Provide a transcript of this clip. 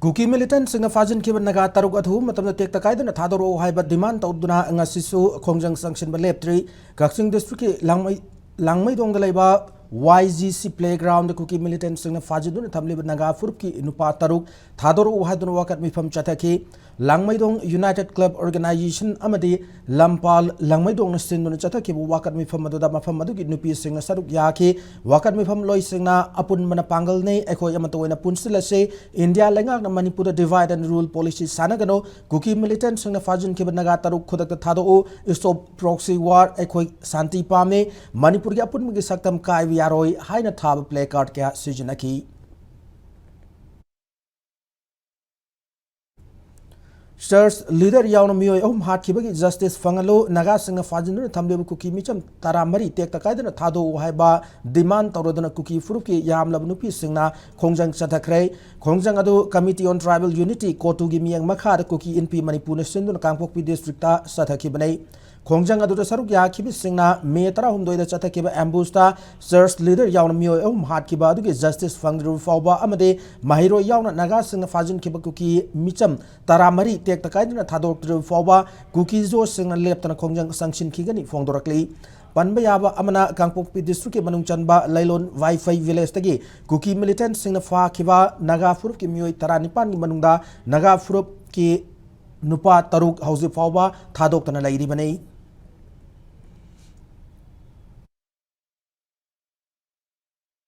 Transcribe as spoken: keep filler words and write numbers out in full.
ꯀꯨꯀꯤ ꯃꯤꯂꯤꯇꯦꯟꯠꯁꯤꯡꯅ ꯐꯥꯖꯤꯟꯈꯤꯕ ꯅꯥꯒꯥ ꯇꯔꯨꯛ ꯑꯗꯨ ꯃꯇꯝꯗ ꯇꯦꯛꯇ ꯀꯥꯏꯗꯅ ꯊꯥꯗꯣꯔꯛꯎ ꯍꯥꯏꯕ ꯗꯤꯃꯥꯟ ꯇꯧꯗꯨꯅ ꯉꯁꯤꯁꯨ ꯈꯣꯡꯖꯪ ꯆꯪꯁꯤꯟꯕ ꯂꯦꯞꯇ꯭ꯔꯤ꯫ ꯀꯛꯆꯤꯡ ꯗꯤꯁꯇ꯭ꯔꯤꯛꯀꯤ ꯂꯥꯡꯃꯩ-, ꯂꯥꯡꯃꯩꯗꯣꯡꯗ ꯂꯩꯕ ꯋꯥꯏ ꯖꯤ ꯁꯤ ꯄ꯭ꯂꯦꯒ꯭ꯔꯥꯎꯟꯗ ꯀꯨꯀꯤ ꯃꯤꯂꯤꯇꯦꯟꯠꯁꯤꯡꯅ ꯐꯥꯖꯤꯟꯗꯨꯅ ꯊꯝꯂꯤꯕ ꯅꯥꯒꯥ ꯐꯨꯔꯨꯞꯀꯤ ꯅꯨꯄꯥ ꯇꯔꯨꯛ ꯊꯥꯗꯣꯔꯛꯎ ꯍꯥꯏꯗꯨꯅ ꯋꯥꯀꯠ ꯃꯤꯐꯝ ꯆꯠꯊꯈꯤ꯫ ꯂꯥꯡꯃꯩꯗꯣꯡ ꯌꯨꯅꯥꯏꯇꯦꯗ ꯀ꯭ꯂꯕ ꯑꯣꯔꯒꯅꯥꯏꯖꯦꯁꯟ ꯑꯃꯗꯤ ꯂꯝꯄꯥꯜ ꯂꯥꯡꯃꯩꯗꯣꯡꯅ ꯁꯤꯟꯗꯨꯅ ꯆꯠꯊꯈꯤꯕ ꯋꯥꯀꯠ ꯃꯤꯐꯝ ꯑꯗꯨꯗ ꯃꯐꯝ ꯑꯗꯨꯒꯤ ꯅꯨꯄꯤꯁꯤꯡꯅ ꯁꯔꯨꯛ ꯌꯥꯈꯤ꯫ ꯋꯥꯀꯠ ꯃꯤꯐꯝ ꯂꯣꯏꯁꯤꯡꯅ "ꯑꯄꯨꯟꯕꯅ ꯄꯥꯡꯒꯜꯅꯤ, ꯑꯩꯈꯣꯏ ꯑꯃꯠꯇ ꯑꯣꯏꯅ ꯄꯨꯟꯁꯤꯜꯂꯁꯤ, ꯏꯟꯗꯤꯌꯥ ꯂꯩꯉꯥꯛꯅ ꯃꯅꯤꯄꯨꯔꯗ divide and rule policy ꯁꯥꯟꯅꯒꯅꯨ, ꯀꯨꯀꯤ ꯃꯤꯂꯤꯇꯦꯟꯠꯁꯤꯡꯅ ꯐꯥꯖꯤꯟꯈꯤꯕ ꯅꯥꯒꯥ ꯇꯔꯨꯛ ꯈꯨꯗꯛꯇ ꯊꯥꯗꯣꯛꯎ, stop proxy war, ꯑꯩꯈꯣꯏ ꯁꯥꯟꯇꯤ ꯄꯥꯝꯃꯤ, ꯃꯅꯤꯄꯨꯔꯒꯤ ꯑꯄꯨꯟꯕꯒꯤ ꯁꯛꯇꯝ ꯀꯥꯏꯕ ꯌꯥꯔꯣꯏ" ꯍꯥꯏꯅ ꯊꯥꯕ ꯄ꯭ꯂꯦ ꯀꯥꯔꯗ ꯀꯌꯥ ꯁꯤꯖꯤꯟꯅꯈꯤ꯫ ꯆꯔꯆ ꯂꯤꯗꯔ ꯌꯥꯎꯅ ꯃꯤꯑꯣꯏ ꯑꯍꯨꯝ ꯍꯥꯠꯈꯤꯕꯒꯤ ꯖꯁꯇꯤꯁ ꯐꯪꯍꯜꯂꯨ, ꯅꯥꯒꯥꯁꯤꯡꯅ ꯐꯥꯖꯤꯟꯗꯨꯅ ꯊꯝꯂꯤꯕ ꯀꯨꯀꯤ ꯃꯤꯆꯝ ꯇꯔꯥꯃꯔꯤ ꯇꯦꯛꯇ ꯀꯥꯏꯗꯅ ꯊꯥꯗꯣꯛꯎ ꯍꯥꯏꯕ ꯗꯤꯃꯥꯟ ꯇꯧꯔꯗꯨꯅ ꯀꯨꯀꯤ ꯐꯨꯔꯨꯞꯀꯤ ꯌꯥꯝꯂꯕ ꯅꯨꯄꯤꯁꯤꯡꯅ ꯈꯣꯡꯖꯪ ꯆꯠꯊꯈ꯭ꯔꯦ꯫ ꯈꯣꯡꯖꯪ ꯑꯗꯨ Committee on Tribal Unity, ꯀꯣꯇꯨꯒꯤ ꯃꯤꯠꯌꯦꯡ ꯃꯈꯥꯗ ꯀꯨꯀꯤ ꯏꯟꯄꯤ ꯃꯅꯤꯄꯨꯔꯅ ꯁꯤꯟꯗꯨꯅ ꯀꯥꯡꯄꯣꯛꯄꯤ ꯗꯤꯁꯇ꯭ꯔꯤꯛꯇ ꯆꯠꯊꯈꯤꯕꯅꯤ꯫ ꯈꯣꯡꯖꯪ ꯑꯗꯨꯗ ꯁꯔꯨꯛ ꯌꯥꯈꯤꯕꯁꯤꯡꯅ ꯃꯦ ꯇꯔꯥꯍꯨꯝꯗꯣꯏꯗ ꯆꯠꯊꯈꯤꯕ ꯑꯦꯝꯕꯨꯁꯇ ꯆꯔꯆ ꯂꯤꯗꯔ ꯌꯥꯎꯅ ꯃꯤꯑꯣꯏ ꯑꯍꯨꯝ ꯍꯥꯠꯈꯤꯕ ꯑꯗꯨꯒꯤ ꯖꯁꯇꯤꯁ ꯐꯪꯗ꯭ꯔꯤꯕ ꯐꯥꯎꯕ ꯑꯃꯗꯤ ꯃꯍꯩꯔꯣꯏ ꯌꯥꯎꯅ ꯅꯥꯒꯥꯁꯤꯡꯅ ꯐꯥꯖꯤꯟꯈꯤꯕ ꯀꯨꯀꯤ ꯃꯤꯆꯝ ꯇꯔꯥꯃꯔꯤ ꯇꯦꯛꯇ ꯀꯥꯏꯗꯅ ꯊꯥꯗꯣꯔꯛꯇ꯭ꯔꯤꯕ ꯐꯥꯎꯕ ꯀꯨꯀꯤ ꯖꯣꯁꯁꯤꯡꯅ ꯂꯦꯞꯇꯅ ꯈꯣꯡꯖꯪ ꯆꯪꯁꯤꯟꯈꯤꯒꯅꯤ ꯐꯣꯡꯗꯣꯔꯛꯂꯤ꯫ ꯄꯟꯕ ꯌꯥꯕ ꯑꯃꯅ, ꯀꯥꯡꯄꯣꯛꯄꯤ ꯗꯤꯁꯇ꯭ꯔꯤꯛꯀꯤ ꯃꯅꯨꯡ ꯆꯟꯕ ꯂꯩꯂꯣꯟ ꯋꯥꯏꯐꯩ ꯚꯤꯂꯦꯖꯇꯒꯤ ꯀꯨꯀꯤ ꯃꯤꯂꯤꯇꯦꯟꯠꯁꯤꯡꯅ ꯐꯥꯈꯤꯕ ꯅꯥꯒꯥ ꯐꯨꯔꯨꯞꯀꯤ ꯃꯤꯑꯣꯏ ꯇꯔꯥꯅꯤꯄꯥꯟꯒꯤ ꯃꯅꯨꯡꯗ ꯅꯥꯒꯥ ꯐꯨꯔꯨꯞꯀꯤ ꯅꯨꯄꯥ ꯇꯔꯨꯛ ꯍꯧꯖꯤꯛ ꯐꯥꯎꯕ ꯊꯥꯗꯣꯛꯇꯅ ꯂꯩꯔꯤꯕꯅꯤ꯫